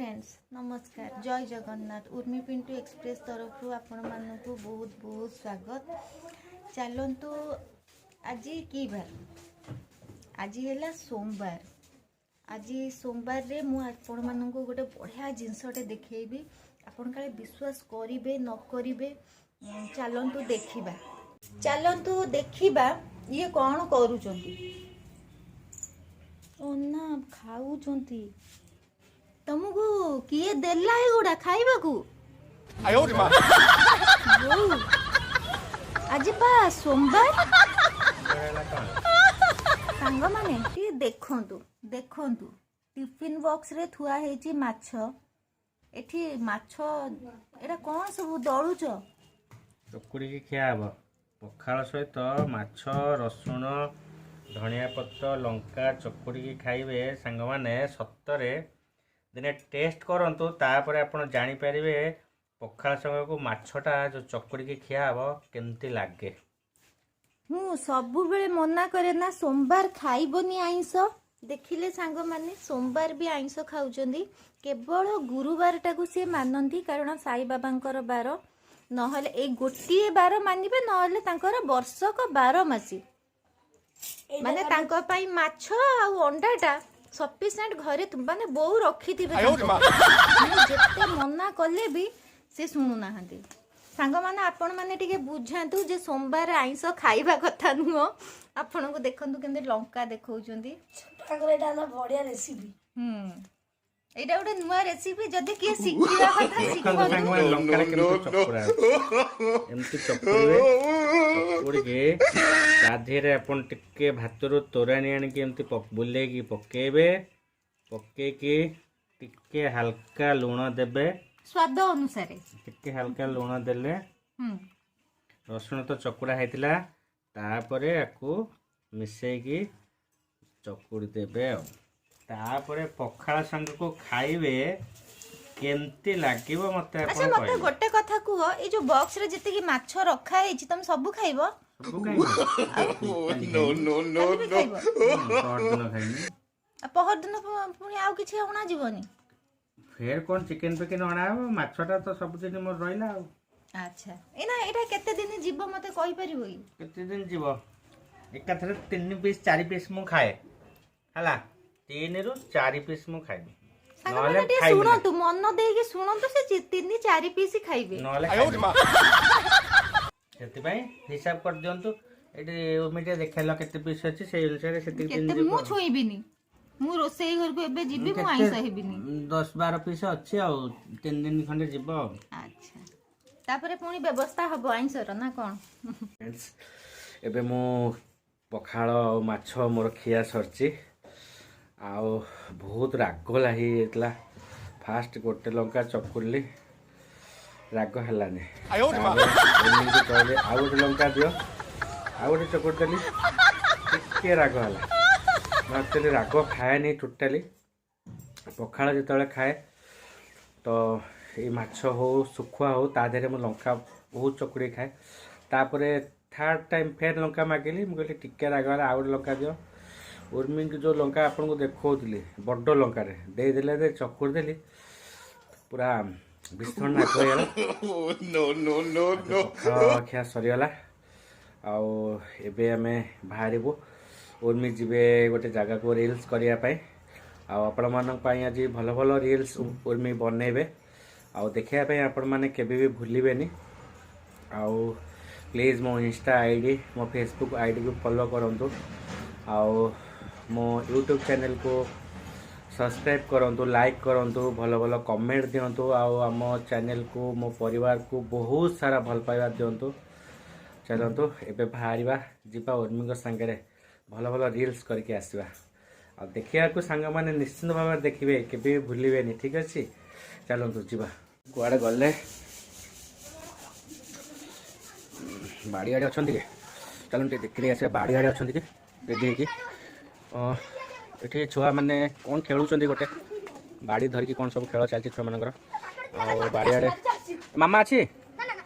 Friends, ନମସ୍କାର, ଜୟ Jagannath. Urmi Pintu express ତରଫରୁ ଆପଣମାନଙ୍କୁ ବହୁତ ବହୁତ ସ୍ୱାଗତ। ଚାଲନ୍ତୁ, ଆଜି କି ବାର? ଆଜି ହେଲା ସୋମବାର। ଆଜି ସୋମବାରରେ ମୁଁ ଆପଣମାନଙ୍କୁ ଗୋଟେ ବଢ଼ିଆ ଜିନିଷଟେ ଦେଖେଇବି। ଆପଣ କାଳେ ବିଶ୍ୱାସ କରିବେ ନ କରିବେ। ଚାଲନ୍ତୁ ଦେଖିବା, ଚାଲନ୍ତୁ ଦେଖିବା ଇଏ କ'ଣ କରୁଛନ୍ତି। ଓ ନା, ଖାଉଛନ୍ତି। ତମକୁ କିଏ ଦେଲା ଏଗୁଡ଼ା ଖାଇବାକୁ? ବୋଉ, ଆଜି ପା ସୋମବାର। ସାଙ୍ଗମାନେ, ଟିକେ ଦେଖନ୍ତୁ, ଦେଖନ୍ତୁ, ଟିଫିନ ବକ୍ସରେ ଥୁଆ ହେଇଛି ମାଛ। ଏଠି ମାଛ, ଏଇଟା କ'ଣ ସବୁ ଦଳୁଛ? ଚକୁଡ଼ିକି ଖିଆ ହବ ପଖାଳ ସହିତ। ମାଛ, ରସୁଣ, ଧନିଆ ପତ୍ର, ଲଙ୍କା ଚକୁଡ଼ିକି ଖାଇବେ ସାଙ୍ଗମାନେ। ସତରେ ଦିନେ ଟେଷ୍ଟ କରନ୍ତୁ, ତାପରେ ଆପଣ ଜାଣିପାରିବେ ପଖାଳ ସାଙ୍ଗକୁ ମାଛଟା ଯେଉଁ ଚକୁଡ଼ିକି ଖିଆ ହବ କେମିତି ଲାଗେ। ମୁଁ ସବୁବେଳେ ମନା କରେ ନା, ସୋମବାର ଖାଇବନି ଆଇଁଷ। ଦେଖିଲେ ସାଙ୍ଗମାନେ, ସୋମବାର ବି ଆଇଁଷ ଖାଉଛନ୍ତି। କେବଳ ଗୁରୁବାରଟାକୁ ସିଏ ମାନନ୍ତି, କାରଣ ସାଇ ବାବାଙ୍କର ବାର। ନହେଲେ ଏଇ ଗୋଟିଏ ବାର ମାନିବେ, ନହେଲେ ତାଙ୍କର ବର୍ଷକ 12 ମାସି ମାନେ ତାଙ୍କ ପାଇଁ ମାଛ ଆଉ ଅଣ୍ଡାଟା ସଫିସିଏଣ୍ଟ ଘରେ ମାନେ ବୋଉ ରଖିଥିବେ ତାଙ୍କ ପାଇଁ। ମୁଁ ଯେତେ ମନା କଲେ ବି ସେ ଶୁଣୁନାହାନ୍ତି। ସାଙ୍ଗମାନେ, ଆପଣମାନେ ଟିକେ ବୁଝାନ୍ତୁ ଯେ ସୋମବାର ଆଇଁଷ ଖାଇବା କଥା ନୁହଁ। ଆପଣଙ୍କୁ ଦେଖନ୍ତୁ, କେମିତି ଲଙ୍କା ଦେଖାଉଛନ୍ତି। ତାଙ୍କର ଏଇଟା ହେଲା ବଢିଆ ରେସିପି। ଏଇଟା ଗୋଟେ ନୂଆ ରେସିପି। ଯଦି କିଏ ଶିଖିବା କଥା ଦେଖନ୍ତୁ ଶିଖନ୍ତୁ। ସାଙ୍ଗମାନେ, ଲଙ୍କାରେ କେମିତି ଚକୁଡ଼ା ଅଛି। ଏମିତି ଚକୁଡ଼ିବେ, ଚକୁଡ଼ିକି ତା ଦେହରେ ଆପଣ ଟିକେ ଭାତରୁ ତୋରାଣୀ ଆଣିକି ଏମିତି ବୁଲେଇକି ପକେଇବେ। ପକେଇକି ଟିକେ ହାଲକା ଲୁଣ ଦେବେ। ସ୍ୱାଦ ଅନୁସାରେ। ଟିକେ ହାଲକା ଲୁଣ ଦେଲେ, ରସୁଣ ତ ଚକୁଡ଼ା ହେଇଥିଲା, ତାପରେ ଆକୁ ମିଶେଇକି ଚକୁଡ଼ି ଦେବେ ଆଉ ତାପରେ ପଖାଳ ସାଙ୍ଗକୁ ଖାଇବେ, କେମିତି ଲାଗିବ ମତେ ଆଚ୍ଛା, ଆପଣ ମତେ କହିବେ। ଗୋଟେ କଥା କୁହ, ଏଇ ଯୋଉ ବକ୍ସରେ ଯେତିକି ମାଛ ରଖା ହେଇଛି, ତମେ ସବୁ ଖାଇବ? ସବୁ ଖାଇବି। କାଲି ବି ଖାଇବ? ପହରଦିନ ଖାଇବି। ଆଉ ପହରଦିନ ପୁଣି ଆଉ କିଛି ଅଣାଯିବନି? ଫେର କ'ଣ ଚିକେନ ଫିକେନ ଅଣା ହବ, ମାଛଟା ତ ସବୁଦିନ ମୋର ରହିଲା ଆଉ। ଆଚ୍ଛା, ଏଇନା ଏଇଟା କେତେ ଦିନ ଯିବ ମତେ କହିପାରିବ କି? କେତେ ଦିନ ଯିବ? ଏକାଥରେ 3 ପିସ୍ 4 ପିସ୍ ମୁଁ ଖାଏ। ହେଲା, 3ରୁ 4 ପିସ୍ ମୁଁ ଖାଇବି। ସାଙ୍ଗମାନେ, ନହେଲେ ଟିକେ ଖାଇବିନି। ଶୁଣନ୍ତୁ, ମନ ଦେଇକି ଶୁଣନ୍ତୁ, ସେ 3-4 ପିସ୍ ଖାଇବେ। ନହେଲେ ଖାଇବିନି। ସେଥିପାଇଁ ହିସାବ କରିଦିଅନ୍ତୁ। ଏଠି ଟିକେ ଦେଖେଇଲ କେତେ ପିସ୍ ଅଛି, ସେଇ ଅନୁସାରେ ସେତିକି ଦିନ କେତେ ଯିବ। ମୁଁ ଛୁଇଁବିନି। ମୁଁ ରୋଷେଇ ଘରକୁ ଏବେ ଯିବି, ମୁଁ କେତେ? ଆଇଁଷ ହେବିନି। 10-12 ପିସ୍ ଅଛି, ଆଉ 3 ଦିନ ଖଣ୍ଡେ ଯିବ ଆଉ। ଆଚ୍ଛା, ତାପରେ ପୁଣି ବ୍ୟବସ୍ଥା ହବ ଆଇଁଷର ନା କ'ଣ? Friends, ଏବେ ମୁଁ ପଖାଳ ଆଉ ମାଛ ମୋର ଖିଆ ସରିଛି। ଆଉ ବହୁତ ରାଗ ଲାଗିଯାଇଥିଲା। ଫାଷ୍ଟ ଗୋଟେ ଲଙ୍କା ଚକୁଡ଼ିଲି, ରାଗ ହେଲାନି। ତାପରେ ଏମିତି କହିଲେ, ଆଉ ଗୋଟେ ଲଙ୍କା ଦିଅ। ଆଉ ଗୋଟେ ଚକୁଡ଼ି ଦେଲି, ଟିକେ ରାଗ ହେଲା। ମୁଁ ଆକ୍ଚୁଆଲି ରାଗ ଖାଏନି ଟୋଟାଲି। ପଖାଳ ଯେତେବେଳେ ଖାଏ ତ ଏଇ ମାଛ ହଉ, ଶୁଖୁଆ ହଉ, ତା ଦେହରେ ମୁଁ ଲଙ୍କା ବହୁତ ଚକୁଡ଼ି ଖାଏ। ତାପରେ ଥାର୍ଡ଼ ଟାଇମ୍ ଫେର୍ ଲଙ୍କା ମାଗିଲି। ମୁଁ କହିଲି, ଟିକେ ରାଗ ହେଲା, ଆଉ ଗୋଟେ ଲଙ୍କା ଦିଅ। ଉର୍ମିଙ୍କୁ ଯେଉଁ ଲଙ୍କା ଆପଣଙ୍କୁ ଦେଖାଉଥିଲି, ବଡ଼ ଲଙ୍କାରେ ଦେଇଦେଲେ ଯେ ଚକୁଡ଼ି ଦେଲି, ପୁରା ଭୀଷଣ ରାଗ ହେଇଗଲା। ପଖାଳ ଖିଆ ସରିଗଲା ଆଉ ଏବେ ଆମେ ବାହାରିବୁ। ଉର୍ମି ଯିବେ ଗୋଟେ ଜାଗାକୁ ରିଲ୍ସ କରିବା ପାଇଁ। ଆଉ ଆପଣମାନଙ୍କ ପାଇଁ ଆଜି ଭଲ ଭଲ ରିଲ୍ସ ଉର୍ମି ବନେଇବେ ଆଉ ଦେଖିବା ପାଇଁ ଆପଣମାନେ କେବେ ବି ଭୁଲିବେନି। ଆଉ ପ୍ଲିଜ୍ ମୋ ଇନଷ୍ଟା ଆଇଡ଼ି, ମୋ ଫେସବୁକ୍ ଆଇଡ଼ିକୁ ଫଲୋ କରନ୍ତୁ ଆଉ ମୋ ୟୁଟ୍ୟୁବ୍ ଚ୍ୟାନେଲକୁ ସବସ୍କ୍ରାଇବ୍ କରନ୍ତୁ, ଲାଇକ୍ କରନ୍ତୁ, ଭଲ ଭଲ କମେଣ୍ଟ ଦିଅନ୍ତୁ ଆଉ ଆମ ଚ୍ୟାନେଲକୁ, ମୋ ପରିବାରକୁ ବହୁତ ସାରା ଭଲ ପାଇବା ଦିଅନ୍ତୁ। ଚାଲନ୍ତୁ, ଏବେ ବାହାରିବା, ଯିବା ଉର୍ମିଙ୍କ ସାଙ୍ଗରେ ଭଲ ଭଲ ରିଲ୍ସ କରିକି ଆସିବା। ଆଉ ଦେଖିବାକୁ ସାଙ୍ଗମାନେ ନିଶ୍ଚିନ୍ତ ଭାବରେ ଦେଖିବେ, କେବେ ବି ଭୁଲିବେନି। ଠିକ୍ ଅଛି, ଚାଲନ୍ତୁ ଯିବା। କୁଆଡ଼େ ଗଲେ? ବାଡ଼ିଆଡ଼େ ଅଛନ୍ତି କି? ଚାଲନ୍ତୁ ଟିକେ ଦେଖିଦେଇ ଆସିବା, ବାଡ଼ିଆଡ଼େ ଅଛନ୍ତି କି ରେଡ଼ି ହେଇକି। ଏଠି ଛୁଆମାନେ କ'ଣ ଖେଳୁଛନ୍ତି, ଗୋଟେ ବାଡ଼ି ଧରିକି କ'ଣ ସବୁ ଖେଳ ଚାଲିଛି ଛୁଆମାନଙ୍କର। ଆଉ ବାଡ଼ିଆଡ଼େ ମାମା ଅଛି?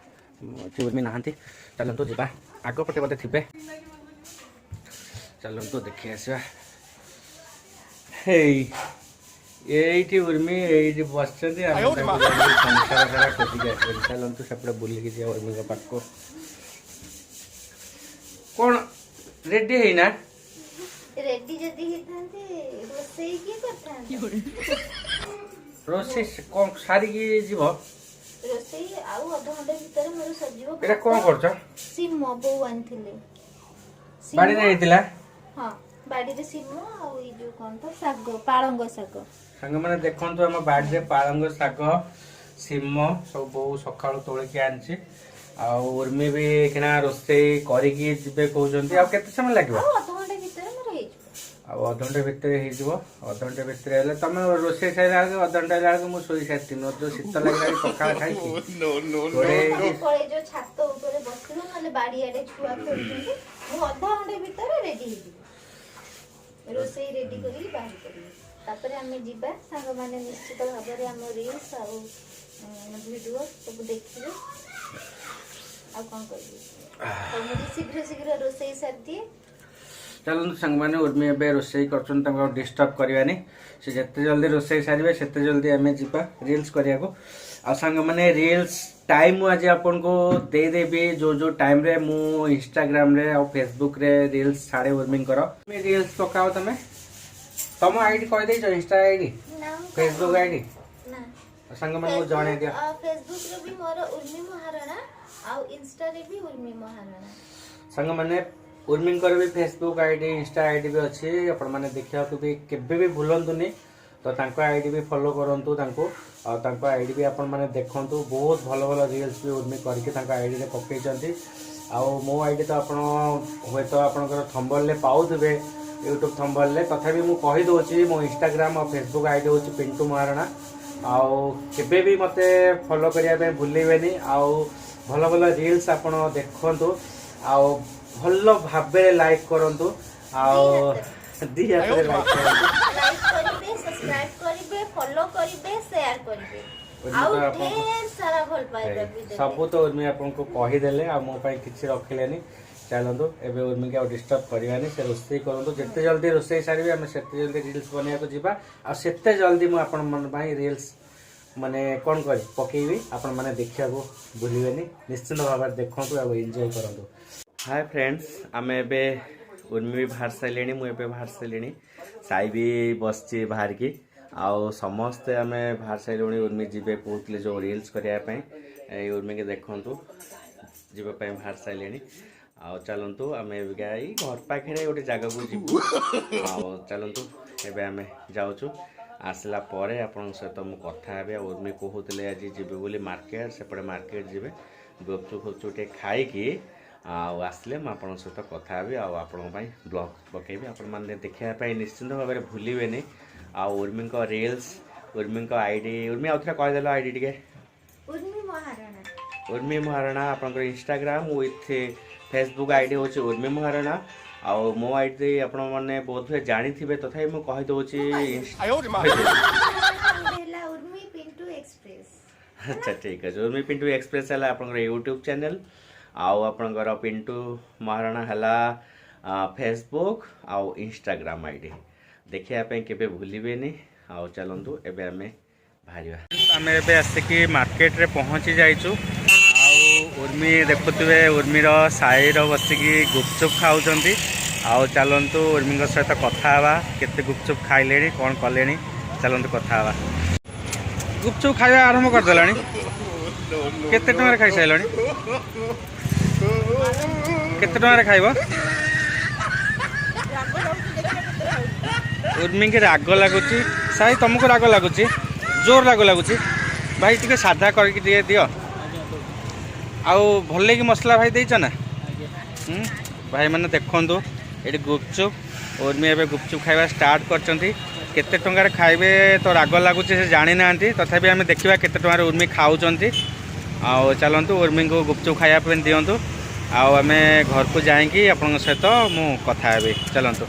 ଏଠି ଉର୍ମି ନାହାନ୍ତି। ଚାଲନ୍ତୁ ଯିବା, ଆଗ ପଟେ ବୋଧେ ଥିବେ। ଚାଲନ୍ତୁ ଦେଖି ଆସିବା। ହେଇ, ଏଇଠି ଉର୍ମି ଏଇଠି ବସିଛନ୍ତି। ଆମେ ତାଙ୍କୁ ଯାଇକି ସଂସାର ସାରା ଖୋଜିକି ଆସିବୁ। ଚାଲନ୍ତୁ, ସେପଟେ ବୁଲିକି ଯିବା ଉର୍ମିଙ୍କ ପାଖକୁ। କ'ଣ ରେଡି ହେଇନା? ରେଡି ଯଦି ହେଇଥାନ୍ତି, ରୋଷେଇ କିଏ କରିଥାନ୍ତା? ରୋଷେଇ କ'ଣ ସାରିକି ଯିବ? ରୋଷେଇ ଆଉ ଅଧଘଣ୍ଟା ଭିତରେ ମୋର ସରିଯିବ। ଏଇଟା କ'ଣ କରୁଛ? ସିମ ବୋଉ ଆଣିଥିଲେ। ସିମ- ବାଡ଼ିରେ ହେଇଥିଲା? ହଁ, ବାଡ଼ିରେ ସିମ ଆଉ ଏଇ ଯୋଉ କଣ ତ ଶାଗ, ପାଳଙ୍ଗ ଶାଗ। ସାଙ୍ଗମାନେ, ଦେଖନ୍ତୁ, ଆମ ବାଡ଼ିରେ ପାଳଙ୍ଗ ଶାଗ, ସିମ ସବୁ ବୋଉ ସକାଳୁ ତୋଳିକି ଆଣିଛି। ଆଉ ଉର୍ମି ବି କିଣା ରୋଷେଇ କରିକି ଯିବେ କହୁଛନ୍ତି। ଆଉ କେତେ ସମୟ ଲାଗିବ? ଆଉ ଅଧଘଣ୍ଟା ଭିତରେ ମୋର ହେଇଯିବ। ଆଉ ଅଧଘଣ୍ଟା ଭିତରେ ହେଇଯିବ। ଅଧଘଣ୍ଟା ଭିତରେ ହେଲେ ତମେ ରୋଷେଇ ସାରିଲା ବେଳକୁ, ଅଧଘଣ୍ଟା ହେଲା ବେଳକୁ ମୁଁ ଶୋଇ ସାରିଥିବି। ମୋତେ ଯୋଉ ଶୀତ ଲାଗିଲାଣି ପଖାଳ ଖାଇକି ଘୋଡ଼େଇ। ପଳେଇ ଯୋଉ ଛାତ ଉପରେ ବସିବ, ନହେଲେ ବାଡ଼ିଆଡେ ଛୁଆ ଖେଳୁଛନ୍ତି। ମୁଁ ଅଧଘଣ୍ଟା ଭିତରେ ରେଡି ହେଇଯିବି। ରୋଷେଇ ରେଡି କରିକି ବାହାରି ପଡ଼ିବି, ତାପରେ ଆମେ ଯିବା। ସାଙ୍ଗମାନେ ନିଶ୍ଚିତ ଭାବରେ ଆମ ରିଲ୍ସ ଆଉ ଭିଡ଼ିଓ ସବୁ ଦେଖିବେ। ଆଉ କ'ଣ କରିବି? ତ ମୁଁ ବି ଶୀଘ୍ର ଶୀଘ୍ର ରୋଷେଇ ସାରିଦିଏ। ଚାଲନ୍ତୁ ସାଙ୍ଗମାନେ, ଉର୍ମି ଏବେ ରୋଷେଇ କରୁଛନ୍ତି, ତାଙ୍କୁ ଆଉ ଡିଷ୍ଟର୍ବ କରିବାନି। ସେ ଯେତେ ଜଲ୍ଦି ରୋଷେଇ ସାରିବେ, ସେତେ ଜଲ୍ଦି ଆମେ ଯିବା ରିଲ୍ସ କରିବାକୁ। ଆଉ ସାଙ୍ଗମାନେ, ରିଲ୍ସ ଟାଇମ୍ ମୁଁ ଆଜି ଆପଣଙ୍କୁ ଦେଇଦେବି, ଯୋଉ ଯୋଉ ଟାଇମ୍ରେ ମୁଁ ଇନଷ୍ଟାଗ୍ରାମରେ ଆଉ ଫେସବୁକରେ ରିଲ୍ସ ଛାଡ଼େ ଉର୍ମିଙ୍କର। ତୁମେ ରିଲ୍ସ ପକାଅ। ତମେ ତମ ଆଇଡି କହିଦେଇଛ, ଇନଷ୍ଟା ଆଇଡି? ନା, ମୁଁ ଫେସବୁକ୍ ଆଇଡି? ନା। ସାଙ୍ଗମାନଙ୍କୁ ଜଣେଇ ଦିଅ। ଫେସବୁକରେ ବି ମୋର ଉର୍ମି ମହାରଣା ଆଉ ଇନଷ୍ଟାରେ ବି ଉର୍ମି ମହାରଣା। ସାଙ୍ଗମାନେ, ଉର୍ମିଙ୍କର ବି ଫେସବୁକ୍ ଆଇଡି, ଇନଷ୍ଟା ଆଇଡି ବି ଅଛି। ଆପଣମାନେ ଦେଖିବାକୁ ବି କେବେ ବି ଭୁଲନ୍ତୁନି। ତ ତାଙ୍କ ଆଇଡି ବି ଫଲୋ କରନ୍ତୁ ତାଙ୍କୁ, ଆଉ ତାଙ୍କ ଆଇଡି ବି ଆପଣମାନେ ଦେଖନ୍ତୁ। ବହୁତ ଭଲ ଭଲ ରିଲ୍ସ ବି ଉର୍ମି କରିକି ତାଙ୍କ ଆଇଡିରେ ପକେଇଛନ୍ତି। ଆଉ ମୋ ଆଇଡି ତ ଆପଣ ହୁଏତ ଆପଣଙ୍କର ଥମ୍ବନେଲରେ ପାଉଥିବେ, ୟୁଟ୍ୟୁବ୍ ଥମ୍ବନେଲରେ। ତଥାପି ମୁଁ କହିଦେଉଛି, ମୋ ଇନଷ୍ଟାଗ୍ରାମ ଆଉ ଫେସବୁକ୍ ଆଇଡି ହେଉଛି ପିଣ୍ଟୁ ମହାରଣା। ଆଉ କେବେ ବି ମୋତେ ଫଲୋ କରିବା ପାଇଁ ଭୁଲିବେନି। ଆଉ ଭଲ ଭଲ ରିଲ୍ସ ଆପଣ ଦେଖନ୍ତୁ ଆଉ ଭଲ ଭାବରେ ଲାଇକ୍ କରନ୍ତୁ ଆଉ ଦି ହାତରେ ଲାଇକ୍ କରନ୍ତୁ। ଲାଇକ୍ କରିବେ, ସବସ୍କ୍ରାଇବ କରିବେ, ଫଲୋ କରିବେ, ସେୟାର କରିବେ ଉର୍ମି ଆଉ ତ ଆପଣଙ୍କୁ ଢେର ସାରା ଭଲ ପାଇବା ବି ଦେବେ। ସବୁ ତ ଉର୍ମି ଆପଣଙ୍କୁ କହିଦେଲେ, ଆଉ ମୋ ପାଇଁ କିଛି ରଖିଲେନି। ଚାଲନ୍ତୁ, ଏବେ ଉର୍ମିକି ଆଉ ଡିଷ୍ଟର୍ବ କରିବାନି। ସେ ରୋଷେଇ କରନ୍ତୁ। ଯେତେ ଜଲ୍ଦି ରୋଷେଇ ସାରିବେ, ଆମେ ସେତେ ଜଲ୍ଦି ରିଲ୍ସ ବନେଇବାକୁ ଯିବା। ଆଉ ସେତେ ଜଲ୍ଦି ମୁଁ ଆପଣମାନଙ୍କ ପାଇଁ ରିଲ୍ସ ମାନେ କ'ଣ କରି ପକେଇବି। ଆପଣମାନେ ଦେଖିବାକୁ ଭୁଲିବେନି। ନିଶ୍ଚିନ୍ତ ଭାବରେ ଦେଖନ୍ତୁ ଆଉ ଏନ୍ଜୟ କରନ୍ତୁ। ହାଏ ଫ୍ରେଣ୍ଡସ୍, ଆମେ ଏବେ ଉର୍ମି ବି ବାହାରି ସାରିଲେଣି, ମୁଁ ଏବେ ବାହାରି ସାରିଲିଣି, ସାଇ ବି ବସିଛି ବାହାରିକି, ଆଉ ସମସ୍ତେ ଆମେ ବାହାରି ସାରିଲୁଣି। ଉର୍ମି ଯିବେ କହୁଥିଲେ ଯେଉଁ ରିଲ୍ସ କରିବା ପାଇଁ। ଏଇ ଉର୍ମିକି ଦେଖନ୍ତୁ, ଯିବା ପାଇଁ ବାହାରି ସାରିଲେଣି। ଆଉ ଚାଲନ୍ତୁ, ଆମେ ଏବେ ଏଇ ଘର ପାଖରେ ଗୋଟେ ଜାଗାକୁ ଯିବୁ। ଆଉ ଚାଲନ୍ତୁ, ଏବେ ଆମେ ଯାଉଛୁ। ଆସିଲା ପରେ ଆପଣଙ୍କ ସହିତ ମୁଁ କଥା ହେବି। ଆଉ ଉର୍ମି କହୁଥିଲେ ଆଜି ଯିବେ ବୋଲି ମାର୍କେଟ, ସେପଟେ ମାର୍କେଟ ଯିବେ, ଗୁପଚୁପ୍ ଫୁପଚୁପ୍ ଟିକେ ଖାଇକି। ଆଉ ଆସିଲେ ମୁଁ ଆପଣଙ୍କ ସହିତ କଥା ହେବି ଆଉ ଆପଣଙ୍କ ପାଇଁ ବ୍ଲଗ୍ ପକେଇବି। ଆପଣମାନେ ଦେଖିବା ପାଇଁ ନିଶ୍ଚିନ୍ତ ଭାବରେ ଭୁଲିବେନି। ଆଉ ଉର୍ମିଙ୍କ ରିଲ୍ସ, ଉର୍ମିଙ୍କ ଆଇଡ଼ି, ଉର୍ମି ଆଉ ଥରେ କହିଦେଲ ଆଇଡ଼ି ଟିକେ। ଉର୍ମି ମହାରଣା। ଉର୍ମି ମହାରଣା। ଆପଣଙ୍କର ଇନଷ୍ଟାଗ୍ରାମ ୱିଥ୍ ଫେସବୁକ୍ ଆଇଡ଼ି ହେଉଛି ଉର୍ମି ମହାରଣା। ଆଉ ମୋ ଆଇଡ଼ି ଆପଣମାନେ ବୋଧହୁଏ ଜାଣିଥିବେ, ତଥାପି ମୁଁ କହିଦେଉଛି। ହେଲା ଉର୍ମି ପିଣ୍ଟୁ ଏକ୍ସପ୍ରେସ। ଆଚ୍ଛା, ଠିକ୍ ଅଛି। ଉର୍ମି ପିଣ୍ଟୁ ଏକ୍ସପ୍ରେସ୍ ହେଲା ଆପଣଙ୍କର ୟୁଟ୍ୟୁବ୍ ଚ୍ୟାନେଲ୍, ଆଉ ଆପଣଙ୍କର ପିଣ୍ଟୁ ମହାରଣା ହେଲା ଫେସବୁକ୍ ଆଉ ଇନଷ୍ଟାଗ୍ରାମ ଆଇଡ଼ି। ଦେଖିବା ପାଇଁ କେବେ ଭୁଲିବେନି। ଆଉ ଚାଲନ୍ତୁ, ଏବେ ଆମେ ବାହାରିବା। ଆମେ ଏବେ ଆସିକି ମାର୍କେଟରେ ପହଞ୍ଚି ଯାଇଛୁ। ଆଉ ଉର୍ମି ଦେଖୁଥିବେ, ଉର୍ମିର ସାଇର ବସିକି ଗୁପଚୁପ୍ ଖାଉଛନ୍ତି। ଆଉ ଚାଲନ୍ତୁ, ଉର୍ମିଙ୍କ ସହିତ କଥା ହେବା, କେତେ ଗୁପଚୁପ୍ ଖାଇଲେଣି, କ'ଣ କଲେଣି। ଚାଲନ୍ତୁ କଥା ହେବା। ଗୁପଚୁପ୍ ଖାଇବା ଆରମ୍ଭ କରିଦେଲାଣି। କେତେ ଟଙ୍କାରେ ଖାଇସାରିଲଣି? କେତେ ଟଙ୍କାରେ ଖାଇବ? ଉର୍ମିକି ରାଗ ଲାଗୁଛି। ସାଇ, ତମକୁ ରାଗ ଲାଗୁଛି? ଜୋର ରାଗ ଲାଗୁଛି। ଭାଇ, ଟିକେ ସାଧା କରିକି ଟିକେ ଦିଅ। ଆଉ ଭଲ କି ମସଲା ଭାଇ ଦେଇଛ ନା? ଭାଇମାନେ ଦେଖନ୍ତୁ, ଏଠି ଗୁପଚୁପ୍, ଉର୍ମି ଏବେ ଗୁପଚୁପ୍ ଖାଇବା ଷ୍ଟାର୍ଟ କରିଛନ୍ତି। କେତେ ଟଙ୍କାରେ ଖାଇବେ ତ ରାଗ ଲାଗୁଛି, ସେ ଜାଣିନାହାନ୍ତି। ତଥାପି ଆମେ ଦେଖିବା କେତେ ଟଙ୍କାରେ ଉର୍ମି ଖାଉଛନ୍ତି। ଆଉ ଚାଲନ୍ତୁ, ଉର୍ମିଙ୍କୁ ଗୁପଚୁପ୍ ଖାଇବା ପାଇଁ ଦିଅନ୍ତୁ, ଆଉ ଆମେ ଘରକୁ ଯାଇକି ଆପଣଙ୍କ ସହିତ ମୁଁ କଥା ହେବି। ଚାଲନ୍ତୁ।